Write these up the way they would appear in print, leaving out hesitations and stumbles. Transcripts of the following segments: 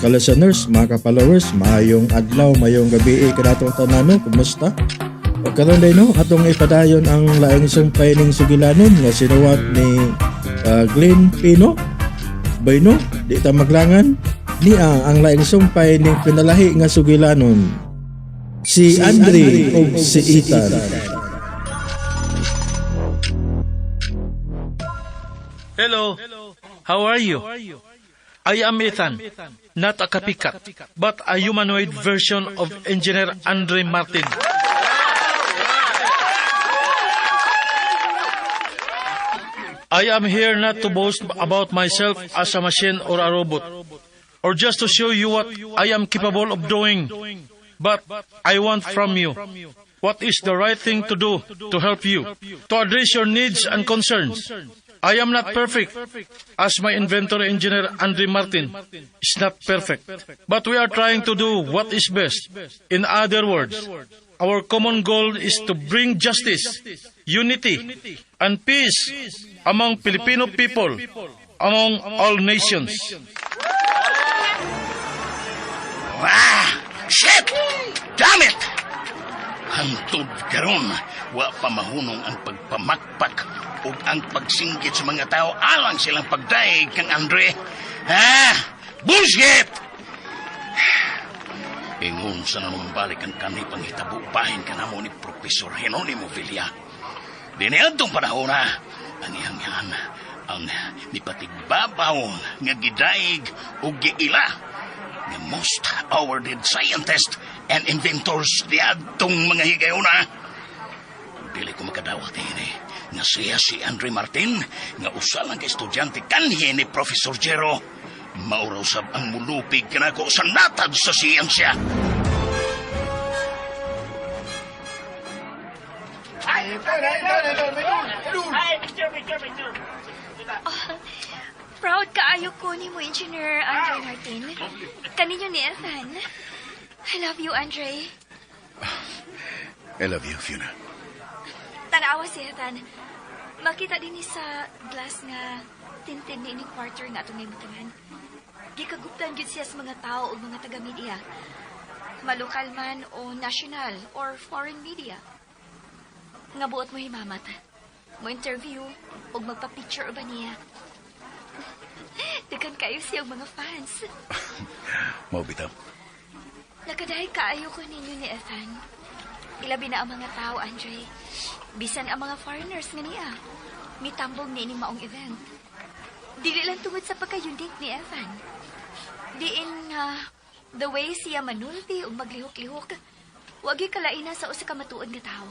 ka-listeners, mga ka-followers, maayong adlaw, maayong gabi kanatong tanan, no? Kumusta? O karon day, no, atong ipadayon ang laing sumpay ning sugilanon nga sinuwat ni Glenn Pino. Bayno, di ta maglangan niya ang laing sumpay ning pinalahi nga sugilanon. Si Andre ug si Ethan. Hello. How are you? I am Ethan, not a copycat, but a humanoid version of Engineer Andre Martin. I am here not to boast about myself as a machine or a robot, or just to show you what I am capable of doing, but I want from you what is the right thing to do to help you, to address your needs and concerns. I am not perfect, as my inventor engineer Andre Martin is not perfect, but we are trying to do what is best. In other words, our common goal is to bring justice, unity, and peace among Filipino people, among all nations. Ah! Shit! Damn it! Hangtod karon, wa pa mahunong ang pagpamakpak ug ang pagsinggit sa mga tao alang silang pagdaig kang Andre. Ha? Bullshit! Ingon sa nanumbalik ang kanhi panghitabo bahin kanamo ni Professor Geronimo Villa. Diniadtong panahon na ang iyang yan ang nipatigbabaw nga gidaig ug giila nga most awarded scientist and inventors diadtong mga higayuna. Dili ko makadawat ini nga siya si Andre Martin nga usa lang ka estudyante kanhi ni Professor Jero. Mao raw sab ang mulupig kanako sa natad sa siyensya. Proud kaayo ko ni mo, Engineer Andre Martin. Kaninyo ni Ethan. I love you, Andre. I love you, Fiona. Tanawa si Ethan. Makita din ni sa glass nga tinted ni ining quarter nga atong naimutangan. Gikaguptan gyud siya sa mga tao ug mga taga-media. Malokal man o national or foreign media. Nga buot mo himamat. Mo interview ug magpa-picture uban niya. Daghan kayo siya og mga fans. Mao bitaw. Nakadahay kaayo ko ninyo ni Ethan. Ilabi na ang mga tao, Andre. Bisan ang mga foreigners nga niya. Mitambong ni ining maong event. Dili lang tungod sa pagka-unique ni Ethan. Diin nga the way siya manulti ug maglihok-lihok, wagi kalaina sa usa ka matuod nga tawo.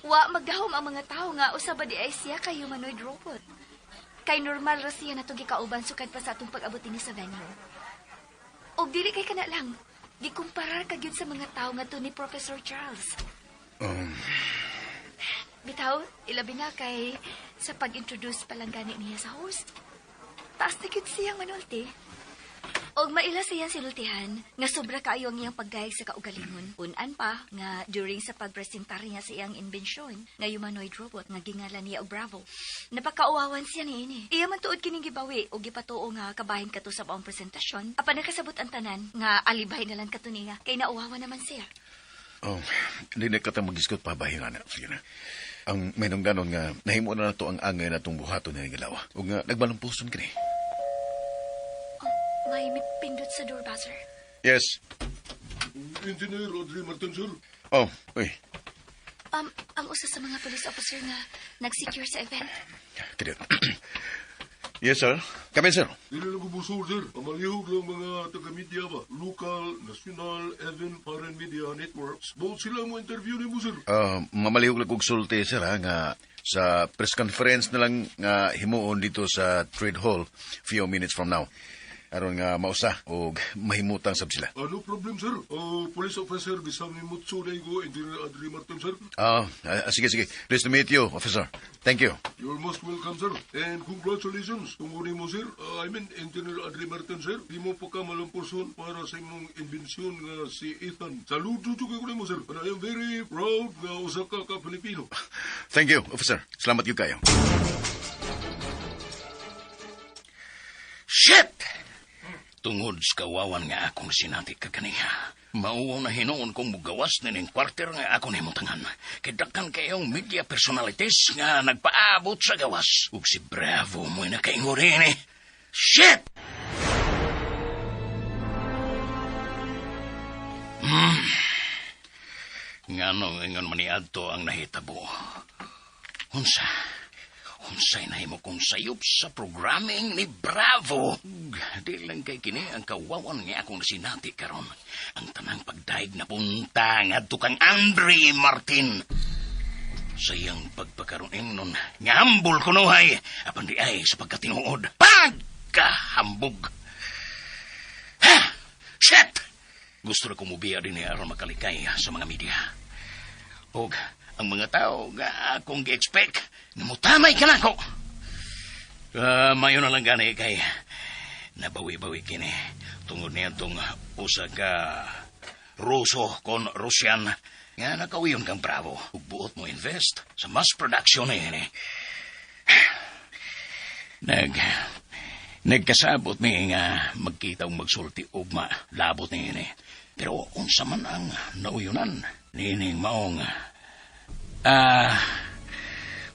Wa magdahom ang mga tao nga usa ba di ay siya kay humanoid robot. Kay normal ra siya nato gikauban sukad pa sa atong pag-abot dinhi sa venue. Og dili kay kana lang, gikumparar ka gyud sa mga tao nga to ni Professor Charles. Bitaw, ilabi na kay sa pag-introduce pa lang gani niya sa host. Taas na gyud siyang manulti. Og maila siyang sinultihan nga sobra kaayo ang iyang pagdayeg sa kaugalingon. Unan pa nga during sa pagpresentar niya sa iyang imbensyon nga humanoid robot nga gingalan niya og Bravo. Napakauwawan siya niini. Iya man tuod kining gibawi og gipatuo nga kabahin kato sa maong presentasyon. Apan nakasabot ang tanan nga alibay na lang kato niya kay nauwawan naman siya. Oh, hindi na katang mag-iskot pa bahin nga na, Fiona. Ang may ganon nga, nahimo na nato ang angay na itong buhaton na galawa. Ug nga, nagbalumpuson kini. Oh, may pindot sa door buzzer. Yes. Engineer Audrey Martin, sir. Oh, uy. Ang usa sa mga police officer nga nag-secure sa event. Kaya. Yes, sir. Come in, sir. Dili lang ko busol, sir. Pamalihog lang mga taga-media ba? Local, national, even foreign media networks. Both sila mo interview ni mo, sir. Mamalihog lang kog sulti, sir, ha, nga sa press conference na lang nga himuon dito sa Trade Hall few minutes from now. Aron nga mausa og mahimutang sab sila. No problem, sir. Police officer, bisan ni Mutsu Daigo, Engineer Adri Martin, sir. Sige, sige. Pleased to meet you, officer. Thank you. You're most welcome, sir. And congratulations. Tungod mo, sir. I mean, Engineer Adri Martin, sir. Di mo pa ka malampuson para sa imong inbensyon nga si Ethan. Saludo jud ko nimo, sir. And I am very proud nga usa ka ka Pilipino. Thank you, officer. Salamat gyud kayo. Shit! Tungod sa kawawan nga akong sinati kaganiha. Mao na hinuon kong mugawas nining kwarter nga ako nahimutangan. Kay daghan kayong media personalities nga nagpaabot sa gawas. Ug si Bravo mo'y nakaingon ini. Shit! Nganong ingon man niadto ang nahitabo? Unsa? Unsay nahimo kong sayop sa programming ni Bravo? Di lang kay kini ang kawawan nga akong sinati karon. Ang tanang pagdaig na punta ngadto kang Andre Martin. Sa iyang pagpakaroon nun, nga hambol kunuhay, apan di ay sa pagkatinuod. Pagkahambog! Ha! Shit! Gusto na kumubiya din aron makalikay sa mga media. Og ang mga tao nga akong gi-expect nga mutamay ka nako. Mayo na lang gani kay nabawi-bawi kini tungod niya tong usa ka Ruso kon Russian nga nakawiyon kang Bravo ug buot mo invest sa mass production ini. Nagkasabot mi nga magkita og magsulti ugma labot niini. Pero unsa man ang nauyunan niining maong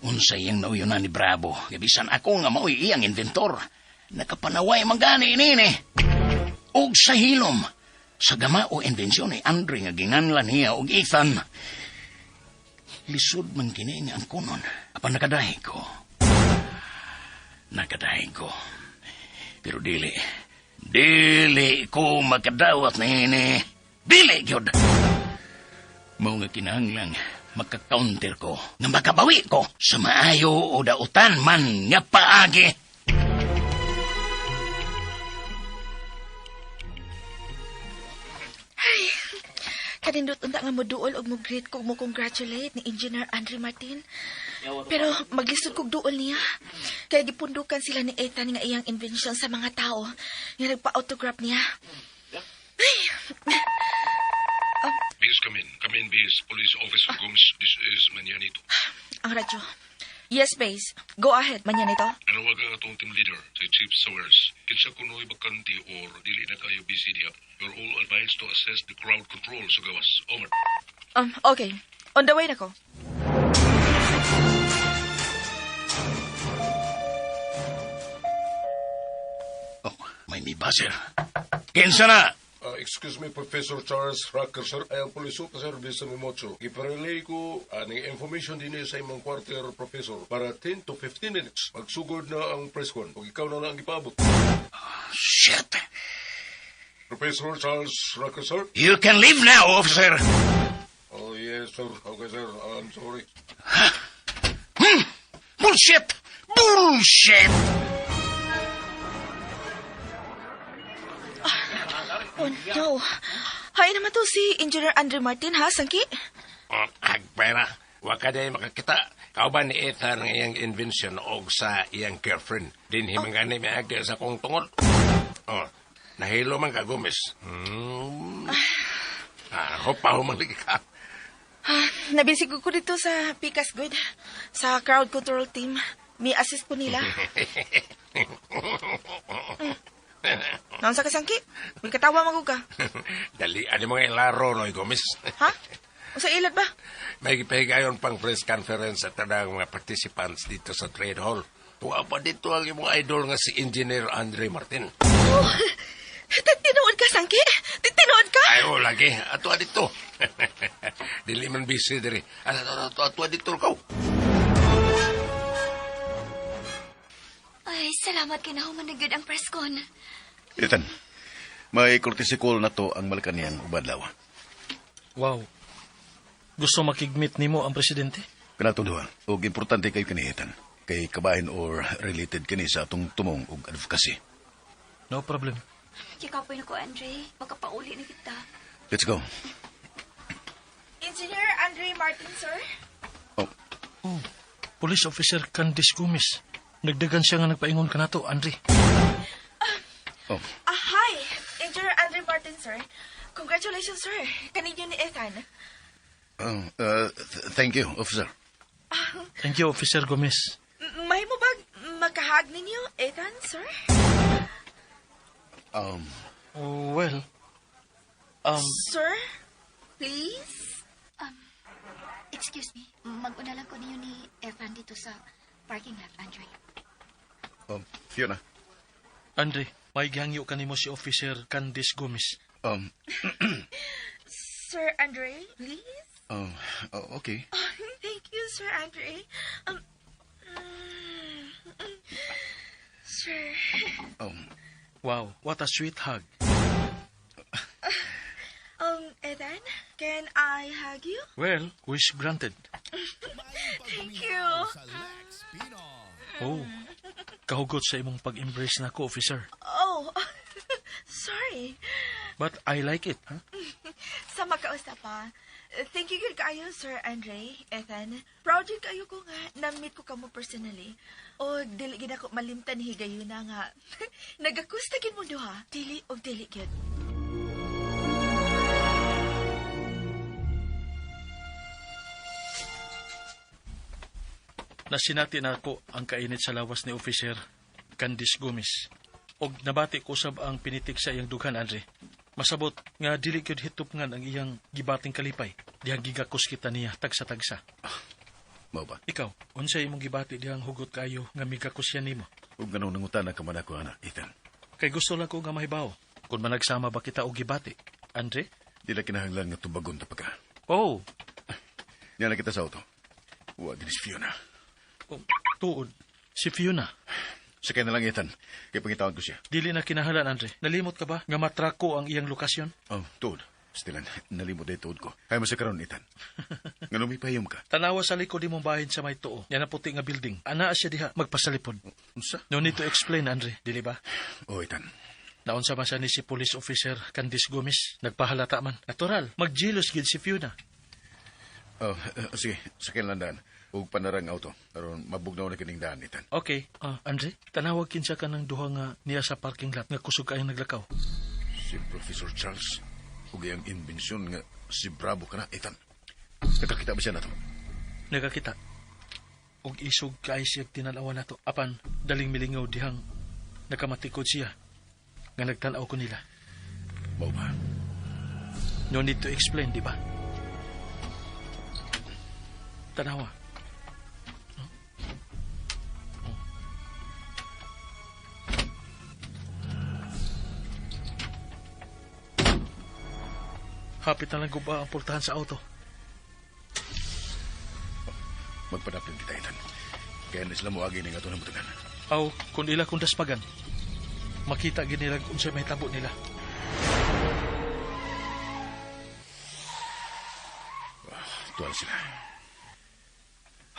unsa iyang nauyunan ni Bravo? Bisan ako nga mao'y iyang inventor, nakapanaway man gani niini. Og sa hilom, sa gama o inbensyon ni Andre nga ginganlan niya og Ethan. Lisod man kini nga ang kunon. Apan nakadaig ko. Nakadaig ko. Pero dili. Dili ko makadawat niini. Dili gyud. Mao nga kinahanglang maka-counter ko, nga makabawi ko sa maayo o dautan man nga paagi. Ay, kanindot unta nga moduol og mo-greet ko mo congratulate ni Engineer Andre Martin. Pero maglisod kog duol niya. Kaya gipundukan sila ni Ethan nga iyang invention sa mga tao nga nagpa-autograph niya. Ay, Please come in. Come in, please. Police Officer Gomes. This is Manyanito. Ang radyo. Yes, base. Go ahead, Manyanito. Nanawagan atong team leader, si Chief Sowers. Kinsa kuno'y bakante or dili na kayo busy diha. You're all advised to assess the crowd control sa gawas. Over. Okay. On the way na ko. Oh, may mi buzzer. Kinsa na? Excuse me, Professor Charles Rucker, sir. I am police officer Visa Mimocho. Iparelay ko aning information din sa imong quarter, Professor, para 10 to 15 minutes. Magsugod na ang press con. Ug ikaw na lang ang gipaabot. Shit! Professor Charles Rucker, sir? You can leave now, officer. Oh, yes, sir. Okay, sir. I'm sorry. Bullshit! Bullshit! Oh, no. Hay naman to si Engineer Andre Martin, ha, Sangki? Oh, agpera. Wa ka day makakita. Kauban ni Ethan ang iyang invention og sa iyang girlfriend. Dinhi man gani miagi sa akong tungod. Oh, nahilo man ka, Gomez. Ah, hopa man lagi ka. Ah, nabisig ko dito sa Pikas Good, sa crowd control team. Mi assist ko nila. Naunsa ka, Sangki? May katawa magug ka. Dali, ano mga ilaro, no, Gomez? Ha? Unsa ilad ba? May gipahigayon pang press conference at tanang mga participants dito sa Trade Hall. Tuwa pa dito ang imong idol nga si Engineer Andre Martin. Oh, tinuod ka, Sangki? Tinuod ka? Ay, oh, lagi. Ato dito. Dili man busy diri. Ato, ato, ato dito ko. Ay, salamat kay nahuman na gyud ang press con. Ethan, may courtesy call na to ang Malacanang ug adlaw. Wow. Gusto makigmeet nimo ang presidente? Kanato duha, ug importante kayo kini, Ethan. Kay kabahin or related kini sa atong tumong ug advocacy. No problem. Kikapoy na ko, Andre. Makapauli na kita. Let's go. Engineer Andre Martin, sir? Oh, Oh, Police Officer Candice Gomez. Nagdagan siya nga nagpaingon kanato, Andre. Oh. Ah, hi! Engineer Andre Martin, sir. Congratulations, sir. Kaninyo ni Ethan. Oh, thank you, officer. Thank you, Officer Gomez. May mo ba makahag ninyo, Ethan, sir? Well, Sir, please? Excuse me, mag-una lang ko ninyo ni Ethan dito sa parking lot, Andre. Fiona. Andre, may gihangyo kanimo si Officer Candice Gomez. Sir Andre, please? Oh, okay. Oh, thank you, Sir Andre. Sir, Wow, what a sweet hug. Ethan, can I hug you? Well, wish granted. Thank you. Oh, kahugot sa imong pag-embrace nako, officer. Oh, sorry. But I like it, huh? Sa makausap pa. Thank you gyud kaayo, Sir Andre, Ethan. Proud gyud kaayo ko nga na-meet ko kamo personally. O dili gid ako malimtan higayuna nga nagakusta gid mo duha. Dili og dili gyud. Nasinati na ako ang kainit sa lawas ni Officer Candice Gomez. Og nabati ko sab ang pinitik sa iyang dughan, Andre. Masabot nga dili gyud hitupngan ang iyang gibating kalipay. Dihang gigakos kita niya tagsa-tagsa. Mao ba? Ikaw, unsay imong gibati dihang hugot kayo nga migakos siya nimo? Ug nganong nangutana ka man ako, ana, Ethan? Kay gusto lang ko nga mahibaw. Kung managsama ba kita og gibati. Andre? Di na kinahanglan nga tubagon ta pa ka. Oh, Niya na kita sa auto. Wa din si Fiona. Oh, tuod. Si Fiona. Sakay na lang, Ethan. Kay pangitaon ko siya. Dili na kinahanglan, Andre. Nalimot ka ba nga matrako ang iyang lokasyon? Oh, tuod. Stilan, nalimot day tuod ko. Kaya mo sa karon, Ethan. Nganong may pahiyom ka? Tanawa sa likod imong bahin sa may tuo. Yan ang puti nga building. Ana siya diha magpasalipod. Unsa? No need to explain, Andre. Dili ba? Oh, Ethan. Naunsa man siya ni si Police Officer Candice Gomez. Nagpahalata man. Natural, magjealous gid si Fiona. Oh, sige, sakay na lang daan. Ug panarang auto. Aron mabugnaw na kining daan, Ethan. Okay. Andre, tanawag kinsa ka ng duha nga niya sa parking lot nga kusog kayong naglakaw. Si Professor Charles. Ug iyang imbensyon nga si Bravo ka na, Ethan. Nakakita ba siya na to? Nakakita. Og isog kay siya tinalawan nato. Apan, daling milingaw dihang nakamatikod siya nga nagtan-aw ko nila. Mao ba? No need to explain, di ba? Tanawa. Oh. Hapit na lang guba ang pultahan sa auto. Magpadapin kita, Ethan. Kaya na sila moagi ning ato nabutangan. Aw, kung ila kung daspagan, makita gid nila kung unsay mahitabo nila. Tuwal sila.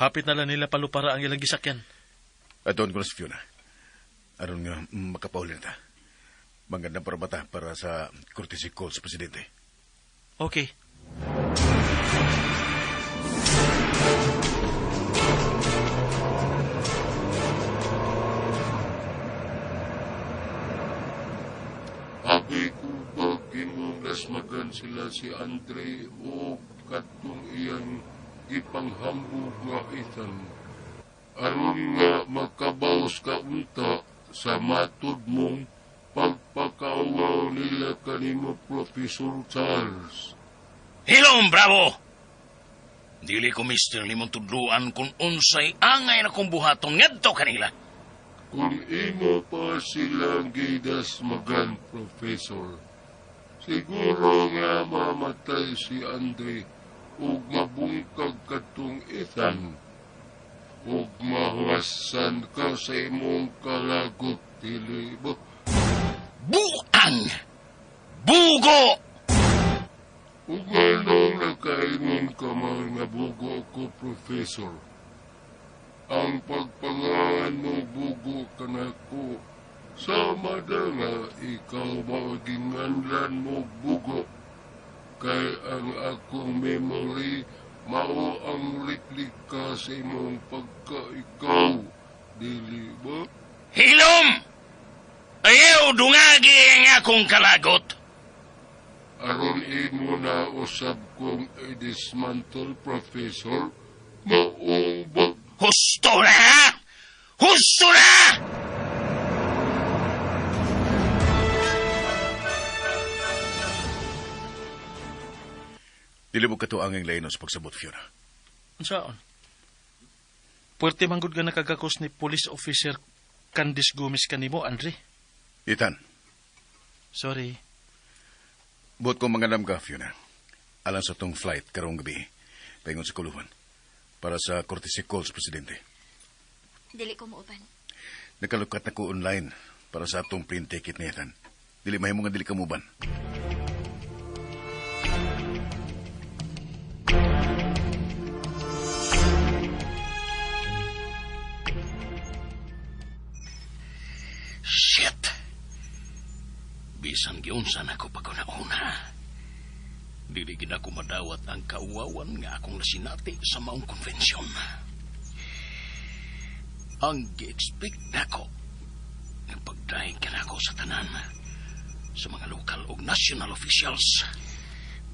Hapit na lang nila palupara ang ilang gisakyan. Atoon ko na si Fiona. Aron nga makapauli na ta. Magandang parabata para sa courtesy call sa presidente. Okay. Abi ko ba imong dasmagan sila si Andre o katong iyang gipanghambog nga Ethan. Aron nga makabaws ka unta sa matud mong pagpakauwaw nila kanimo Professor Charles. Hilom, Bravo! Dili ko mister nimong tudluan kung unsay angay na kong buhaton ngadto kanila. Kung imo pa silang gidasmagan, Professor, siguro nga mamatay si Andre ug mabungkag katong Ethan. Ug mahuwasan ka sa imong kalagot, dili ba? Buang! Bugo! Ug nganong nakaingon ka man nga bugo ko, Professor? Ang pagpangalan mo bugo kanako, sama na nga ikaw maginganlan mo bugo. Kay ang akong memory mao ang replika sa imong pagka-ikaw, dili ba? Hilom! Ayaw dungagi ang akong kalagot. Aron imo na usab kong i-dismantle, Professor, mao ba? Husto na! Husto na! Dili mo katuang ang lain sa pagsabot, Fiona. Unsaon? Puwerte manggod ka nakagakos ni Police Officer Candice Gomez kanimo, Andre. Ethan. Sorry. Buot ko mangandam ka, Fiona. Alang sa tong flight karong gabi, paingon sa Kuluhan, para sa courtesy call sa presidente. Dili ko muuban. Nakalukat na ko online para sa atong plane ticket ni Ethan. Dili mahimo nga dili ka muban. Shit! Bisan giunsa na ko paguna-una. Dili gid ako madawat ang kauwawan nga akong nasinati sa maong konbensyon. Ang gi-expect nako nga pagdaig kanako sa tanan sa mga lokal ug national officials,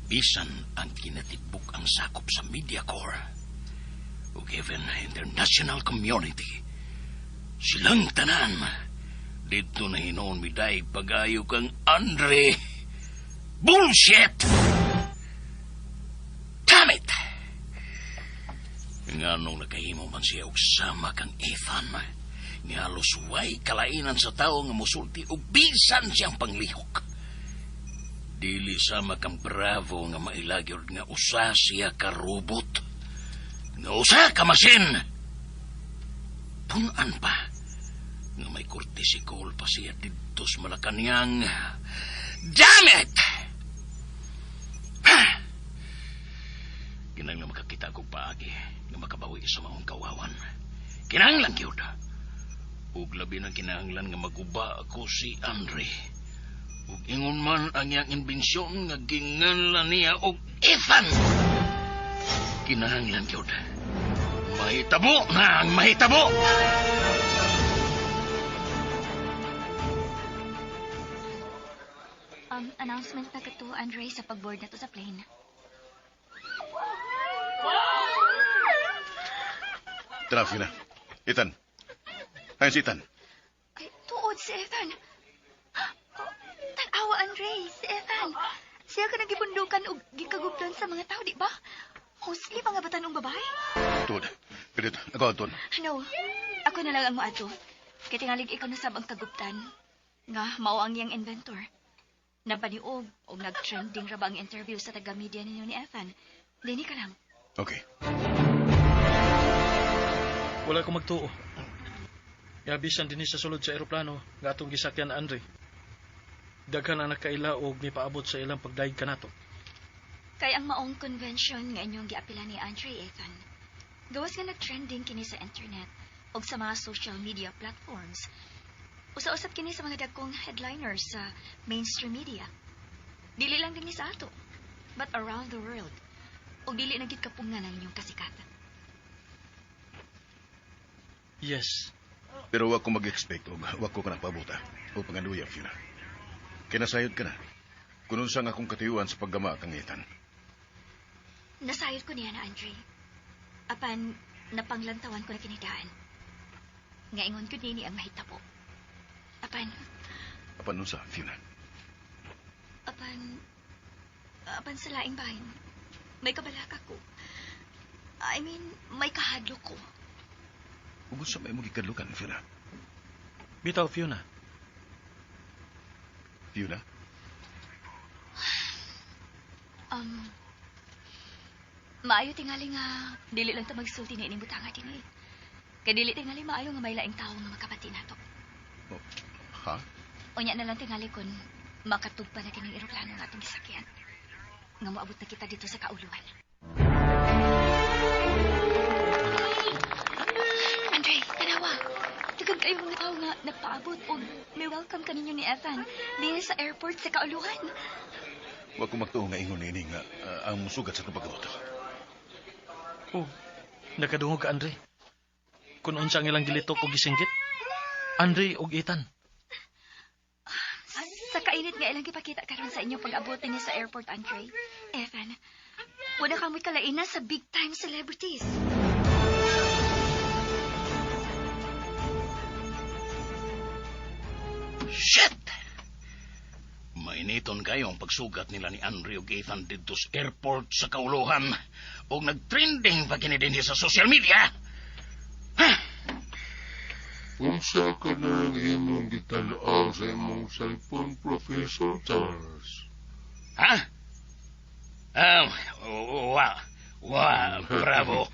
bisan ang kinatibuk ang sakop sa media corps ug even international community, silang tanan didto na hinoon midaig pagayo kang Andre. Bullshit! Damn it! Nganong nakahimo man siya og sama kang Ethan, nga halos way kalainan sa tao nga musulti og bisan siyang panglihok. Dili sama kang Bravo nga mailagyod nga usa siya ka robot, nga usa ka machine. Punan pa nga may courtesy call pa siya didto sa Malacañang. Damn it! Ha! Kinahanglan makakita kog paagi nga makabawi sa maong kawawan. Kinahanglan gyud. Ug labi na kinahanglan nga maguba ako si Andre. Ug ingon man ang iyang imbensyon nga ginganlan niya og Ethan. Kinahanglan gyud. Mahitabo na ang mahitabo! Announcement na kato, Andre, sa pag-board na to sa plane. Tara, Fiona. Ethan. Ayun si Ethan. Ay, tuod si Ethan. Oh, tan-awa, Andre, si Ethan. Siya ka nagipundukan og gikaguptan sa mga tao, di ba? Mostly mga batanong babae. Tuod. Pwede, ako, tuod. No, ako na lang ang moadto. Kay tingalig ikaw na sab ang kaguptan. Nga, mao ang iyang inventor. Napaniog o nag-trending ra ba ang interview sa taga-media ninyo ni Ethan. Dini ka lang. Okay. Wala ko magtuo. Yabisan dinhi sa sulod sa eroplano nga atong gisakyan, Andre. Daghan ang nakaila og mipaabot sa ilang pagdayeg kanato. Kay ang maong convention nga inyong giapila ni Andre, Ethan. Gawas nga nag-trending kini sa internet og sa mga social media platforms. Usa-usab kini sa mga dagkong headliners sa mainstream media. Dili lang dinhi sa ato, but around the world. Og dili na gid kapungan ang inyong kasikatan. Yes. Pero wag ko mag-expect og wag ko ka nagpabuta o pangaluya, Fiona. Kaya nasayod ka na. Kung unsa nga akong katuyuan sa paggama kang Ethan. Nasayod ko niya na, Andre. Apan, napanglantawan ko na kinidaan. Nga ingon ko nini ang mahitabo. Apan, Apan unsa, Fiona? Apan sa laing bahin, may kabalaka ko. I mean, may kahadlok ko. Ug unsa may imong gikadlukan, Fiona? Bitaw, Fiona. Fiona? Maayo tingali nga dili lang ta magsulti ni ining butanga dinhi. Kay dili tingali maayo nga may laing tawo nga makabati nato. Oh, ha? Unya na lang tingali kun makatugpa na kining eroplano nga atong gisakyan. Nga moabot na kita dito sa kauluhan. Andre, tanawa. Daghan kayo mga tao nga nagpaabot og may welcome kaninyo ni Ethan dinhi sa airport sa kauluhan. Wa ko magtuo nga ingon niini nga ang musugat sa itong pag-abot. Oh, nakadungog ka, Andre. Kung unsa ang ilang gilitok og gisinggit. Andre og Ethan. Sa kainit nga ilang gipakita karon sa inyong pag-abot niya sa airport, Andre. Ethan, wala kamoy kalaina sa big time celebrities. Shit! May Initon kayo ang pagsugat nila ni Andre ug Ethan didto sa airport sa Kauluhan ug nagtrending pa kini dinhi sa social media. Unsa ka na ang imong gitan-aw sa imong cellphone, Professor Charles? Ha? Wa, wa, bravo.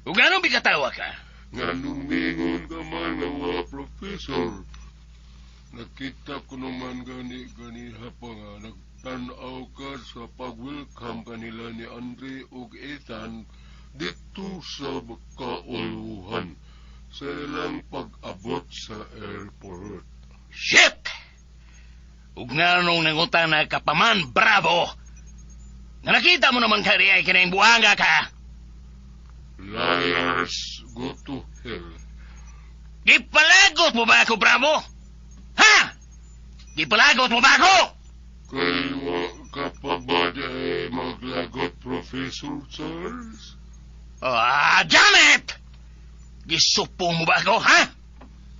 Ug anong bikatawa ka? Nga numingon ka man nga wa, Professor. Nakita ko naman gani ganiha pa nga nagtan-aw ka sa pag-welcome kanila ni Andre ug Ethan dito sa Kauluhan sa ilang pag-abot sa airport. Shit! Ug nganong nangutana ka pa man, bravo! Nga nakita mo naman kari ay kining buanga ka. Liars go to hell. Gipalagot mo ba ako, bravo? Ha? Gipalagot mo ba ako? Kay wa ka pa ba di maglagot, Professor Charles? Ah, damn it! Gisupong mo ba ako, ha?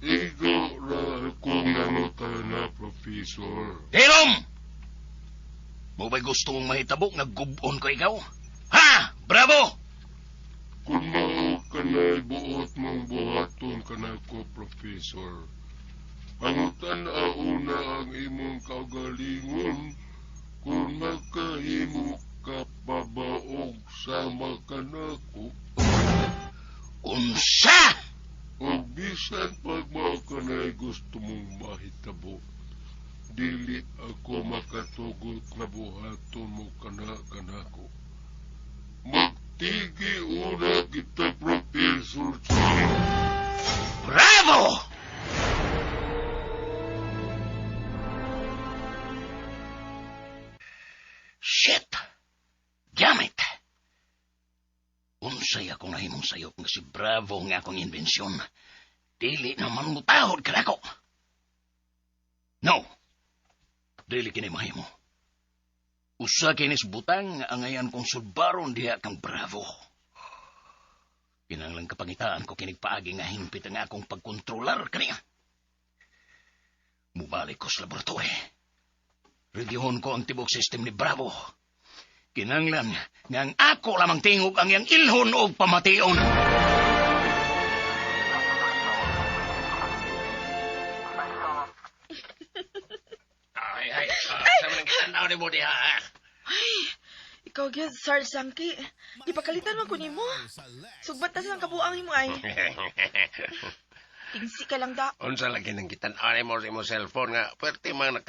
Igo ra akong nangutana, Professor. Hilom! Mo ba'y gusto mong mahitabo nga gubon ko ikaw? Ha? Bravo! Kung mao ka na'y buot mong buhaton ka na ko, Professor. Pangutan-aw una ang imong kaugalingon kung makahimo ka pa ba og sama kanako. Unsa? O bisan pag mao ka na'y gusto mong mahitabo, dili ako makatugot na buhaton mo kana kanako. Magtigi una kita, Professor Charles. Bravo! Shit! Damn it! Unsay akong nahimong sayop nga si Bravo nga akong inbensyon. Dili naman mo tahod kanako. No. Dili kini mahimo. Usa kinis butang ang angayan kong sulbaron diha kang Bravo. Kinanglang kapangitaan ko kinig paagi nga hingpit ang akong pagkontrolar kaniya. Mubalik ko sa laboratory. Reviewon ko ang tibok system ni Bravo. Kinanglan nga ang ako lamang tingog ang iyang ilhon og pamation. Ay, ay, sa mga kitanaw ni mo diha, ha? Ay, ikaw gyud, Sarge Sangki. Gipakalitan man ko nimo. Sugbat na silang kabuang himo ay. Tingsi ka lang da. Unsa lagi nang gitan-aw nimo sa imong cellphone nga pwerte man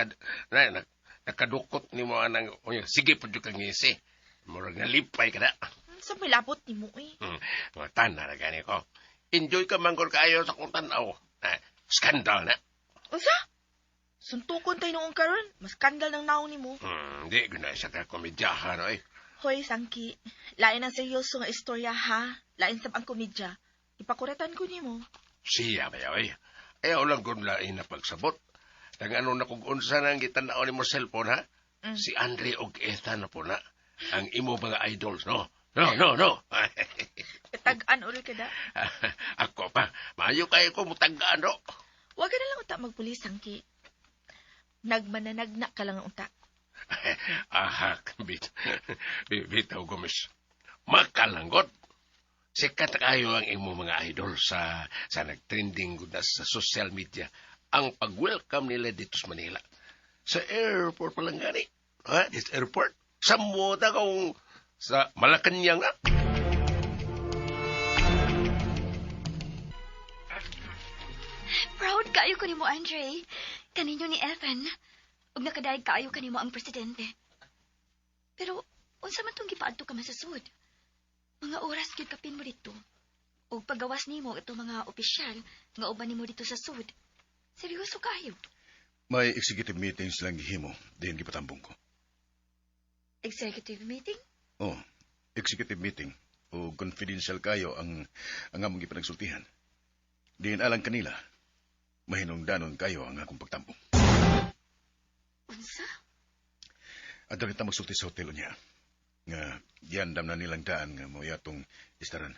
nakadukot nimo anang uy, sige pud jud kang ngisi. Murag nalipay ka na. Sa may labot nimo eh. Mga tanan na gani ko. Enjoy ka man gud kaayo sa kong tan-aw. Skandal na. Unsa? Suntukon tayo noong karon, mas skandal ng naong nimo. Di gud na siya ka komedyahan oy. Hoy, Sangki, lain ang seryoso nga istorya ha. Lain sab ang komedya. Ipakuratan ko nimo. Siya ba oy? Ayaw lang kung lain na pagsabot. Nang ano na kung unsa nang gitan-aw nimo cellphone ha? Si Andre og Ethan na po na. Ang imo mga idols, no? No, no, no. Tag-an ulit ka da. Ako pa, maayo kayo ko mutag-an, no? Wag ka na lang unta magpulis, Sangki. Nagmananagna ka lang unta. Ahak, bitaw, Gomez. Makalanggot. Sikat kayo ang imo mga idol sa nagtrending gud na sa social media. Ang pag-welcome nila dito sa Manila. Sa airport pa lang gani. Ha? This airport. Sa muta kung sa Malacanang na. Proud kaayo ko nimo, Andre. Kaninyo ni Ethan. Ug nakadayeg kaayo kanimo ang presidente. Pero unsa man tong gipaadto ka man sa sud? Mga oras gyud kapin mo dito. Ug pagawas nimo itong mga opisyal nga uban nimo dito sa sud. Seryoso kaayo. May executive meetings lang gihimo diin gipatambong ko. Executive meeting? Oh, executive meeting o confidential kayo ang among gipanagsultihan. Diin alang kanila, mahinungdanon kayo ang akong pagtambong. Unsa? Adto kita magsulti sa hotel niya. Nga giandam na nilang daan nga mo yatong istaran.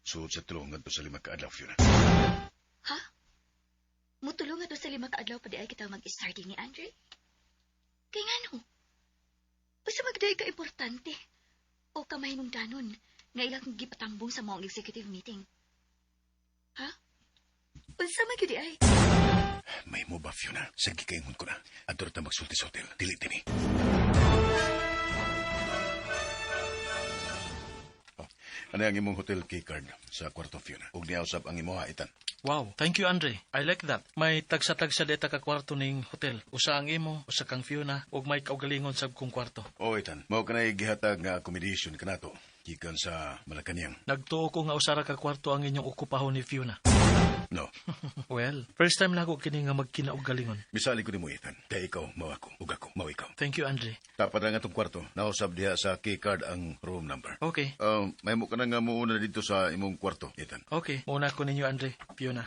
Suod sa 3 ngadto sa 5 ka adlaw, Fiona. Ha? Mutulong ngadto sa sa 5 ka adlaw pa di ay kita mag-start ni Andre. Kay ngano? Unsa man diay ka importante o kamahinungdanon nga ilang gipatambong sa maong executive meeting? Ha? Unsa man gyud ay? May mo ba, Fiona? Sige kaingon ko na. Adto ta magsulti sa hotel. Dili dinhi. Oh, ano ang imong hotel key card sa kwarto, Fiona? Ug niya usab ang imo Ethan. Wow, thank you, Andre. I like that. May tagsa-tagsa deta ka kwarto ning hotel. Usa ang imo, usa kang Fiona, ug may kaugalingon sab kong kwarto. Oh, Ethan, mao kanay gihatag nga accommodation kanato gikan sa Malacañang. Nagtuo ko nga usa ra ka kwarto ang inyong okupahon ni Fiona. No. Well, first time nako kini nga magkinauggalingon. Misali ko nimo, Ethan. Kay ikaw mao ako, ug ako mao ikaw. Thank you, Andre. Tapat lang atong kwarto. Nausab diha sa key card ang room number. Okay. May mo ka na nga muuna dito sa imong kwarto, Ethan. Okay, muna ko ninyo, Andre. Fiona.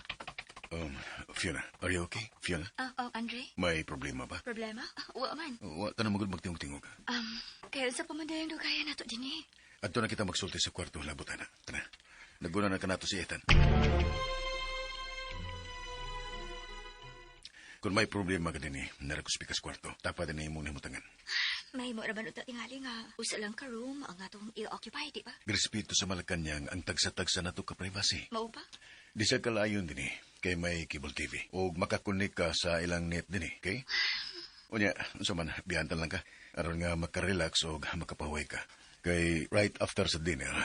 Fiona, are you okay? Fiona? Oh, Andre? May problema ba? Problema? Wa man. Wa ka na magud magtingog-tingog. Kaya sa pamandayang dugaya nato dinhi. Adto na kita magsulti sa kwarto, labot ana. Tana. Naguna na kanato si Ethan. Kung may problema ka din narakuspikas kwarto. Tapa din imong nahimutangan. May mo ra ba nuta tingali nga usa lang ka room ang atong i-occupy, di ba? Grespeto sa Malacañang ang tagsa-tagsa nato ka privacy. Mao ba? Di siya kalayon din kay may cable TV. O makakonek ka sa ilang net din okay? Unya, unsa man, biyantan lang ka. Aron nga makarelax o makapahuway ka. Kay right after sa dinner,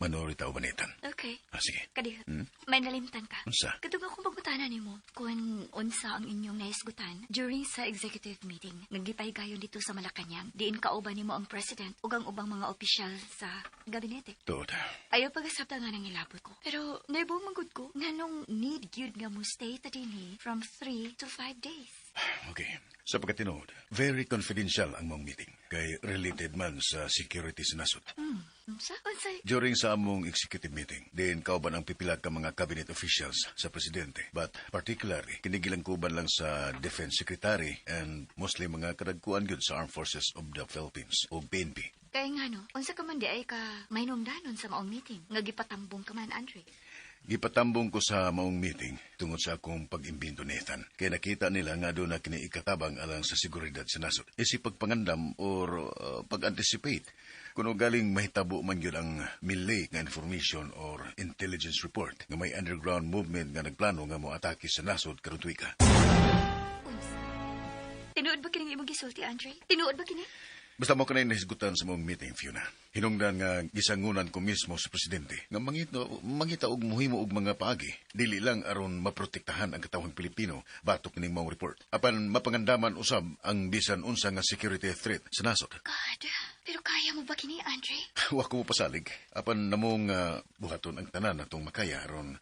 manuri ta ubanitan. Okay. Ah, sige. Kadi, may nalimtan ka. Unsa? Katong akong pangutana nimo kung unsa ang inyong nahisgutan during sa executive meeting. Naggipahigayon dito sa Malacañang. Diin kauban nimo ang president ug ang ubang mga opisyal sa gabinete. Tuod. Ayaw pagasabta nga nang ilabot ko. Pero naibong manggod ko nganong need gyud nga mo stay ta dinhi from 3 to 5 days. Okay. Sa pagkatinuod, very confidential ang mong meeting. Kay related man sa security sa nasod. Unsa? Unsay? During sa among executive meeting, din kauban ang pipila ka mga cabinet officials sa presidente. But particularly, kinigilang kuban lang sa defense secretary and mostly mga kadagkuan gyud sa Armed Forces of the Philippines o PNP. Kay ngano, unsa ka man di ay ka mainumdanon sa maong meeting? Nga gipatambong ka man, Andre. Gipatambong ko sa maong meeting tungod sa akong pag-imbento ni Ethan. Kaya nakita nila nga doon na kini ikatabang alang sa seguridad sa nasod. Isip pagpangandam or pag-anticipate kuno galing mahitabo man yun ang milay nga information or intelligence report nga may underground movement nga nagplano nga moatake sa nasod karon tuig ka. Unsa? Tinuod ba kining imong gisulti, Andre? Tinuod ba kini? Basta mo kanay nahisgutan sa mong meeting, Fiona. Hinungdan nga gisangunan ko mismo sa presidente nga mangita og muhimo og mga paagi. Dili lang aron maprotektahan ang katawhang Pilipino batok ning maong report. Apan mapangandaman usab ang bisan unsa nga security threat sa nasod. God, pero kaya mo ba kini, Andre? Wa ko mopasalig. Apan namong buhaton ang tanan atong makaya aron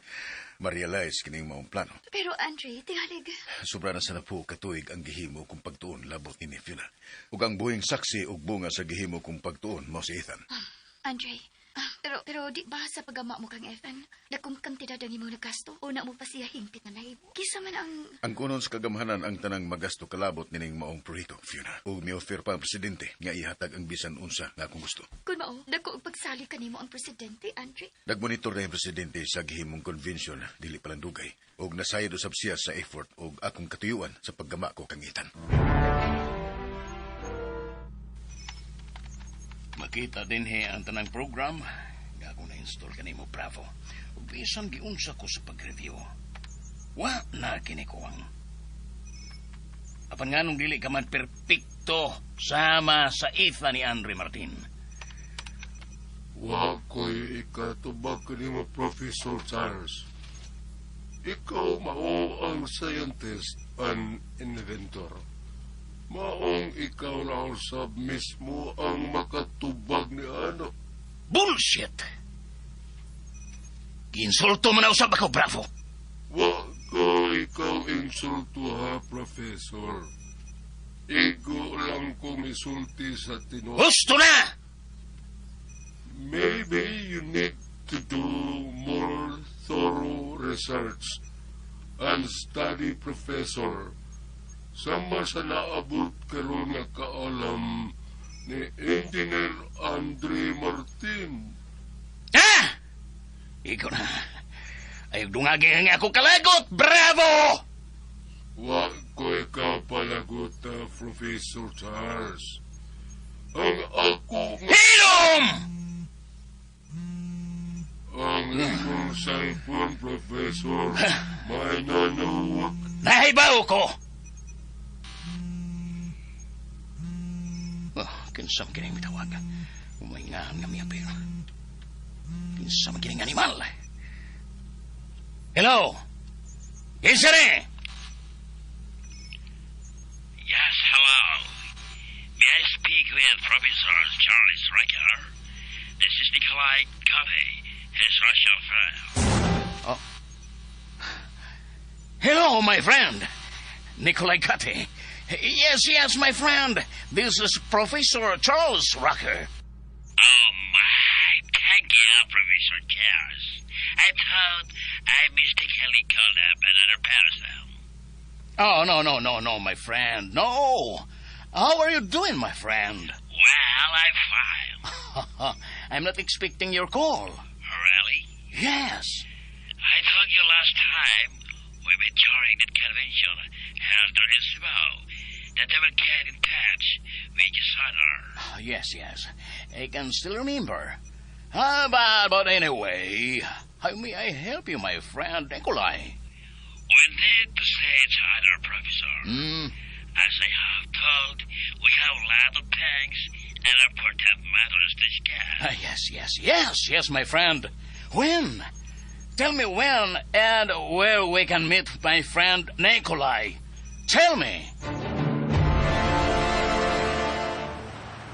ma-realize kining maong plano. Pero Andre, tingalig. Sobra na sa napo katuig ang gihimo kong pagtuon labot ni Fiona. Ug ang buhing saksi ug bunga sa gihimo kong pagtuon mao si Ethan. Andre, pero di ba sa paggama mo kang Ethan, dakong kantidad ang imong nagasto, una mo pa siya hingpit na nahimo. Kisa man ang... Ang kunon sa kagamhanan ang tanang magasto kalabot nining maong proyekto, Fiona. Ug mi-offer pa ang presidente nga ihatag ang bisan unsa nga akong gusto. Kun mao, dako og pagsali kanimo ang presidente, Andre. Nagmonitor na ang presidente sa gihimong convention dili pa lang dugay. Ug nasayod usab siya sa effort ug akong katuyuan sa paggama ko kang Ethan. Makita din he ang tanang program nga akong na-install kanimo, Bravo. Ug bisan giunsa ko sa pag-review. Wa na kini kuwang. Apan nganong dili ka man perpekto sama sa Ethan ni Andre Martin. Wa ko'y ikatubag kanimo, Professor Charles. Ikaw mao ang scientist and inventor. Maong ikaw na usab mismo ang makatubag ni ano. Bullshit! Giinsulto mo na usab ako, Bravo. Wa ko ikaw insulto ha, Professor. Igo lang kong isulti sa tinuod. Gusto na! Maybe you need to do more thorough research and study, Professor. Sama sa naabot karon nga kaalam ni Engineer Andre Martin. Ah! Ikaw na. Ay, dungagi nga ako kalagot! Bravo! Wa Nakapalagot na, Professor Charles. Ang ako Hilom! Ang imong cellphone, Professor. May nanawag. Nahibaw ko! Oh, kinsam kining mitawag. Umaingahan nga miyapil. Kinsam kining animal. Hello? Kinsa ni? Yes, hello. May I speak with Professor Charles Riker? This is Nikolai Covey, his Russian friend. Oh. Hello, my friend. Nikolai Gatti. Yes, yes, my friend. This is Professor Charles Rucker. Oh, my. Thank you, Professor Charles. I thought I mistakenly called up another person. Oh, no, no, no, no, my friend. No. How are you doing, my friend? Well, I'm fine. I'm not expecting your call. Really? Yes. I told you last time we met during that convention held in Cebu that I will get in touch with you sooner. Yes, yes. I can still remember. But anyway, how may I help you, my friend Nikolai? We need to see each other, Professor. As I have told, we have a lot of things and important matters to discuss. Yes, yes, yes, yes, my friend. When? Tell me when and where we can meet my friend Nikolai. Tell me.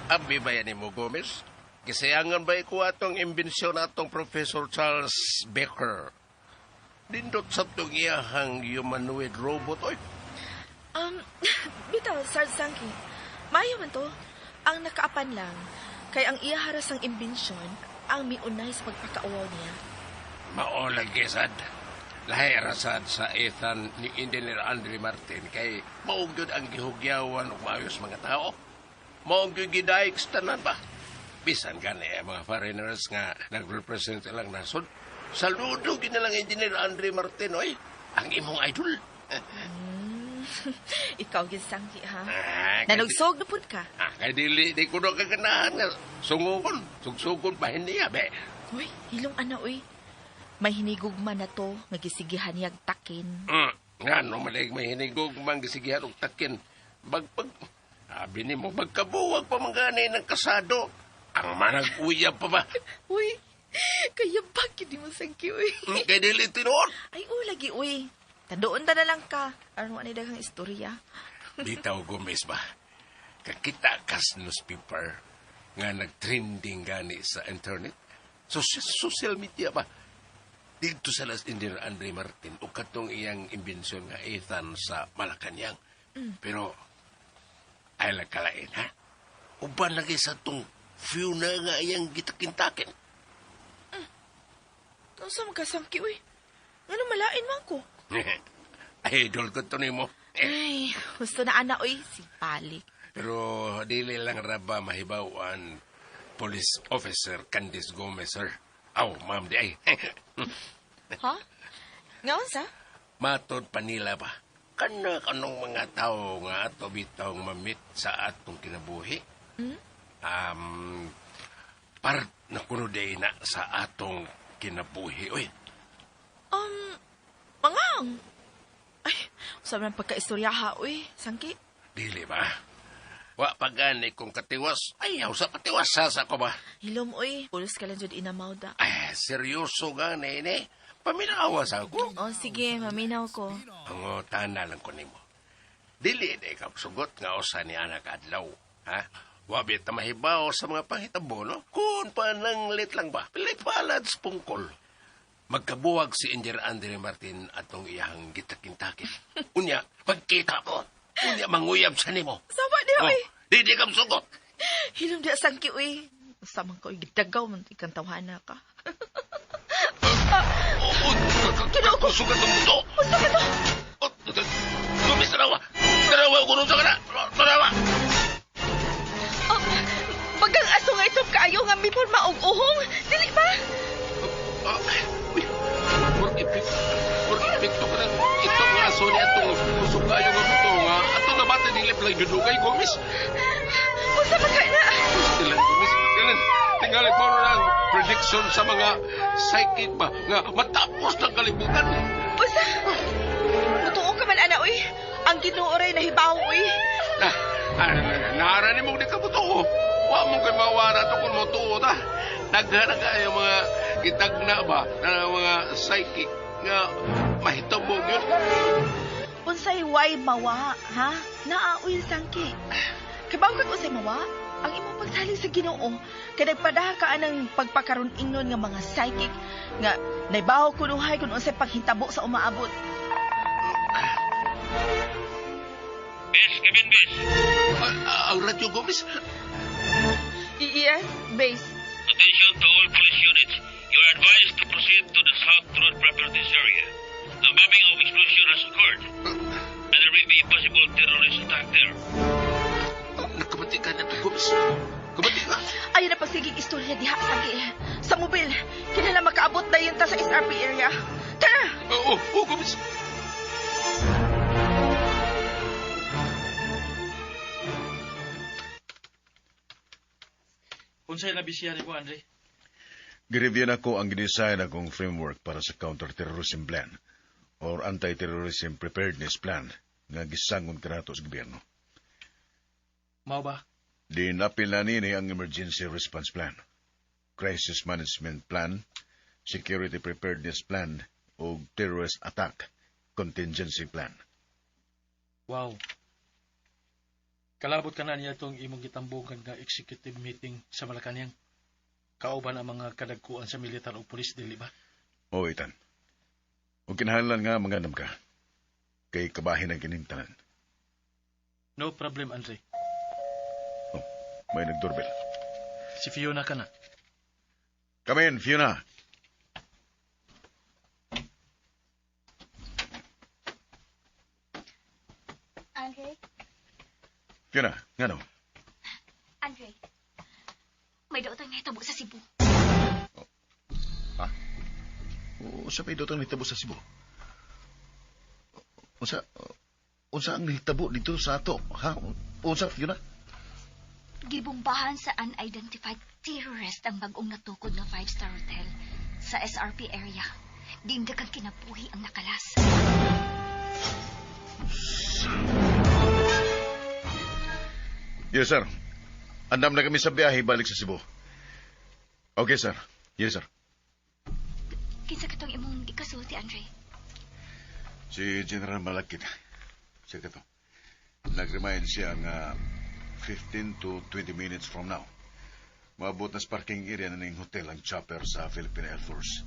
Abi ba yan mo, Gomez? Gisayangan ba ko atong imbensyon atong Professor Charles Becker? Dindot sa itong iyahang humanoid robot, oy. Bitaw, Sarge Sangki. Maayo man to. Ang nakaapan lang, kay ang iyaharas ang imbensyon, ang miunay sa pagpakauwaw niya. Mao lagi sad. Lahi rasad sa Ethan ni Engineer Andre Martin kay mao gyud ang gihugyawan og maayos mga tao. Mao gyud gidaig sa tanan ba. Bisan gani ang mga foreigners nga nagrepresent ilang nasod. Saludo gyud nilang Engineer Andre Martin oy, ang imong idol. Ikaw gyud Sangki, ha? Ah, Nanugsog na pud ka. Ah, kay dili di ko na kaganahan nga sungugon, sugsugon bahin niya be. Uy, hilong ana uy. May hinigugma na to nga gisigihan niyag takin. Ngano malig may hinigog man gisigihan og takin. Bagpag abi nimo magkabuwag pa man gani ng kasado. Ang manag-uyab pa ba? Uy, kaya bakit di mo Sangki uy? Kay dili tinuod. Ay, oh, lagi uy. Tandoon ta na lang ka. Aron wa ni daghang istorya. Bitaw Gomez ba? Kakita kas newspaper nga nagtrending gani sa internet. So, social media ba? Dito sa Las Engineer Andre Martin o katong iyang imbensyon nga Ethan sa Malacanang. Pero, ay lang kalain, ha? Uban lagi sa tong few na nga iyang gitakintakin. Unsa man ka Sangki uy? Ngano malain man ko? Idol ko to nimo. Ay, gusto na ana uy, si Palik. Pero dili lang raba mahibawan Police Officer Candice Gomez, sir. Aw, ma'am di ay. Ha? Nga unsa? Matod pa nila ba? Kana kanong mga tao nga ato bitaw mamit sa atong kinabuhi? Part na kuno day na sa atong kinabuhi. Uy, Mangang. Ay, unsa man pagkaistorya ha uy, Sangki? Dili ba? Wa pa gani kung katiwas. Ayaw sa katiwas sa ko ba? Hilom uy, pulos ka lang jud inamawda. Ay, seryoso gani ni. Paminawa sa ako. Oh, sige, maminaw ko. Ang tana lang ko nimo. Dili di ka sugot nga usa ni anak adlaw. Ha? Wa ta mahibaw sa mga panghitabo, no? Kung pananglit lang ba? Pilit palad sa pungkol. Magkabuwag si Engineer Andre Martin atong iyang gitakintakin. Unya, pagkita ko. Unya, manguyab sa nimo. Sama di uy. Oh, di di ka sugot. Hilom di Sangki uy. Usa man ka uy, gidagaw man ikang tawhana ka. Kinao ko sugat ang buto. Unsa ka to? Lumis, tanawa. Tanawa, kung unsa ka na. Tanawa. Oh, bagang aso nga itong kaayo nga mipor maog uhong. Dili ba? Uy, murag epekto ka na. Ito nga aso niya itong usog kayo nga buto nga Live lang dudugay, Gomez. Unsa man kay na? Ilan, Gomez? Ilan? Tingali mo na ang prediction sa mga psychic ba nga matapos ng kalibutan. Unsa? Mutuo ka man ana oy. Ang Ginoo ray nahibaw oy. Ah, ah, nara ni mo di ka mo. Wa mo kay mawara to kung motuo ta. Daghan na kayo mga gitagna ba na mga psychic nga mahitabo yun. Unsay way mawa, ha? Naa oy sangki. Kibaw kag unsay mawa? Ang imong pagsalig sa Ginoo kay nagpadaha ka anang pagpakaron ingnon nga mga psychic nga naibaw kunuhay kung unsay paghitabo sa umaabot. Bes, come in, Bes. Ah, ang radyo, Gomez. Yes, base. Attention to all police units. You are advised to proceed to the South Road Properties area. A bombing of explosion has occurred, and there may be a possible terrorist attack there. Nakabati ka na to, Gomez. Kabati ka. Ayaw na pagsigig istorya diha sangki. Sa mobil, kinahanglan makaabot dayon ta sa SRP area. Tara! Oo, oh, Gomez. Unsay nabisihan nimo, Andre? Gireview na ko ang gidesign akong framework para sa counter-terrorism plan or anti-terrorism preparedness plan nga gisangon kanato sa gobyerno. Mao ba? Dinapil na nini ang emergency response plan, crisis management plan, security preparedness plan, o terrorist attack contingency plan. Wow. Kalabot ka na niya itong imong gitambogan nga executive meeting sa Malacanang. Kauban ang mga kadagkuan sa militar o pulis, dili ba? O, Ethan. O kinahanglan nga mangandam ka. Kay kabahin ang kining tanan. No problem, Andre. Oh, may nagdoorbell. Si Fiona ka na. Come in, Fiona. Andre? Fiona, ngano? Andre, may daotang nahitabo sa Cebu. Ha? Unsa may daotang nahitabo sa Cebu? Unsa ang nahitabo dito sa ato? Ha? Unsa, Fiona? Gibombahan sa unidentified terrorist ang bagong natukod nga 5-star hotel sa SRP area. Diin daghang kinabuhi ang nakalas. Yes, sir. Andam na kami sa biyahe balik sa Cebu. Okay, sir. Yes, sir. Kinsa katong imong gikasulti, Andre? Si General Malakit. Siya kato. Nag-remind siya nga 15 to 20 minutes from now. Maabot na sa parking area na ning hotel ang chopper sa Philippine Air Force.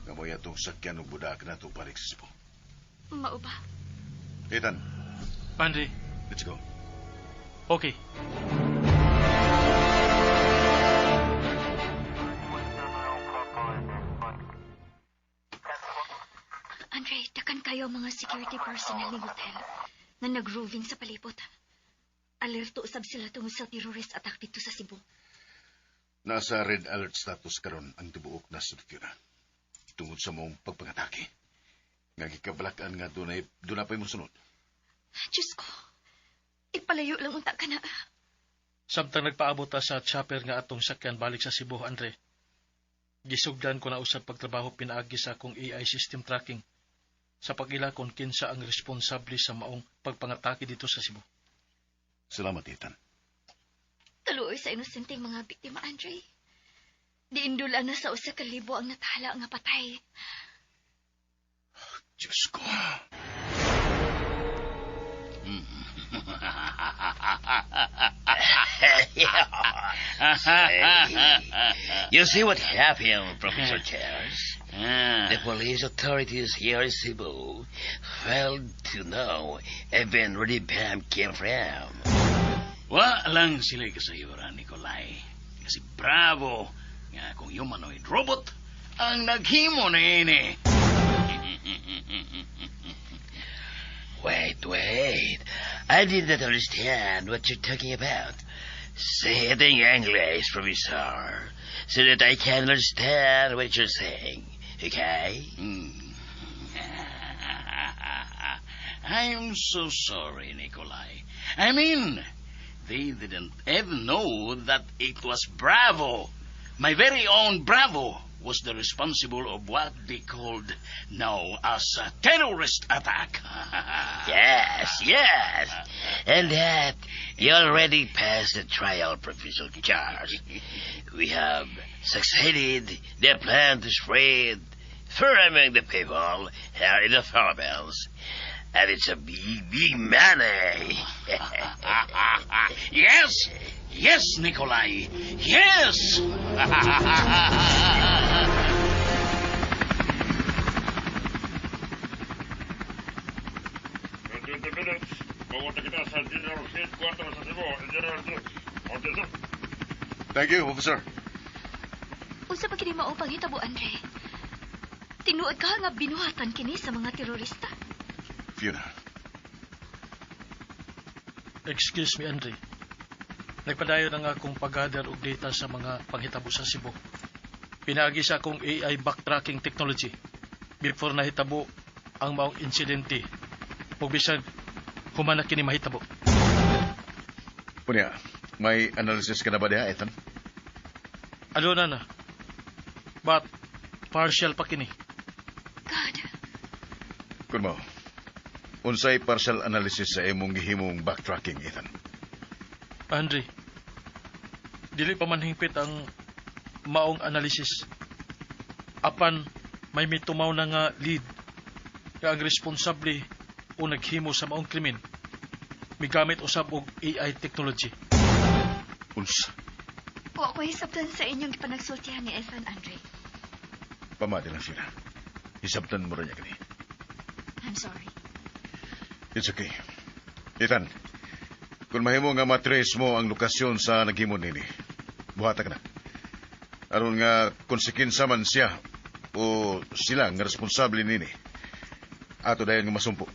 Nga mo yatong sakyan og budak na to balik sa Cebu. Mao ba? Ethan. Andre. Let's go. Okay. Andre, dakan kayo ang mga security personnel ng hotel na nag-roving sa palibot. Alerto usab sila tungod sa terrorist attack dito sa Cebu. Nasa red alert status karon ang tibuok na sa Fiona. Tungod sa mong pagpangatake. Nga gikabalakan nga dunay dunay pa'y mosunod. Diyos ko, ipalayo lang unta ka na. Samtang nagpaabot ta sa chopper nga atong sakyan balik sa Cebu, Andre. Gisugdan ko na usab pagtrabaho pinaagi sa akong AI system tracking sa pag-ila kung kinsa ang responsable sa maong pagpangatake dito sa Cebu. Salamat, Ethan. Kaluoy sa inosenteng mga biktima, Andre. Diindula na sa 1,000 ang nathala nga patay. Diyos ko. You see what happened, Professor Charles? The police authorities here in Cebu failed to know even where the bomb came from. Wa lang sila kasayuran, Nikolai. Kasi bravo nga kung humanoid robot ang naghimo niini. Wait, wait. I did not understand what you're talking about. Say it in English, Professor, so that I can understand what you're saying. Okay? I'm so sorry, Nikolai. I mean, they didn't even know that it was Bravo. My very own Bravo was the responsible of what they called now as a terrorist attack. Yes. And that you already passed the trial, Professor Charles. We have succeeded the plan to spread fear among the people here in the Philippines. And it's a big, big money. Yes, Nikolai. Yes! Thank you, officer. Unsa pa kini mao panghitabo, Andre? Tinuod ka nga binuhatan kini sa mga terorista? Fiona. Excuse me, Andre. Nagpadayon ang akong pag-gather og data sa mga panghitabo sa Cebu. Pinaagi sa akong AI backtracking technology before nahitabo ang maong insidente. Ug bisag human na kini mahitabo. Punya, may analysis ka na ba diha, Ethan? Aduna na. But partial pa kini. God. Kun mo, unsay partial analysis sa imong gihimong backtracking, Ethan? Andre, dili pa man hingpit ang maong analysis. Apan may mitumaw na nga lead nga ang responsable o naghimo sa maong krimen migamit usab og AI technology. Unsa? Wa ko hisabtan sa inyong gipanagsultihan ni Ethan, Andre. Pamati lang, Fiona. Hisabtan mo rin niya kani. I'm sorry. It's okay. Ethan, kung mahimo nga matrace mo ang lokasyon sa naghimo nini, buhata ka na. Aron nga konsekinsa man siya o sila nga responsable nini, ato dayon nga masumpo.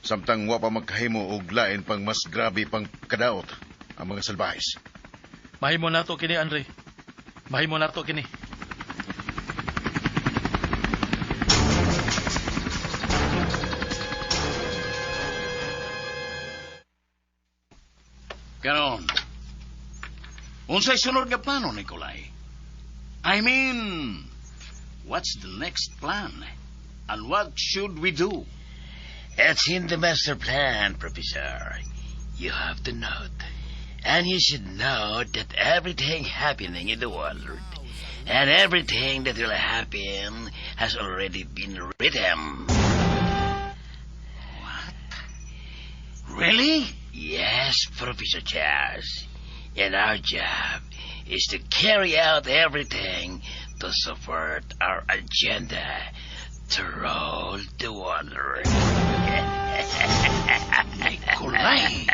Samtang wa pa magkahimo og lain pang mas grabe pang kadaot ang mga salbahis. Mahimo nato kini, Andre. Mahimo nato kini. Karon, unsay sunod nga plano, Nikolai? I mean, what's the next plan? And what should we do? It's in the master plan, Professor. You have to note. And you should know that everything happening in the world and everything that will happen has already been written. What? Really? Yes, Professor Charles. And our job is to carry out everything to support our agenda to rule the world. Nikolai!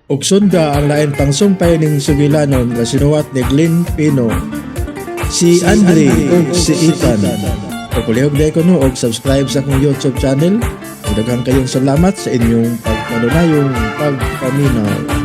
Ug sunda ang lain pang sumpay ning sugilanon nga sinuwat ni Glenn Pino. Si Andre ug si Ethan. Ug palihog diay kuno og subscribe sa akong YouTube channel. Ug daghang kayong salamat sa inyong pagpanunayong pagpaminaw.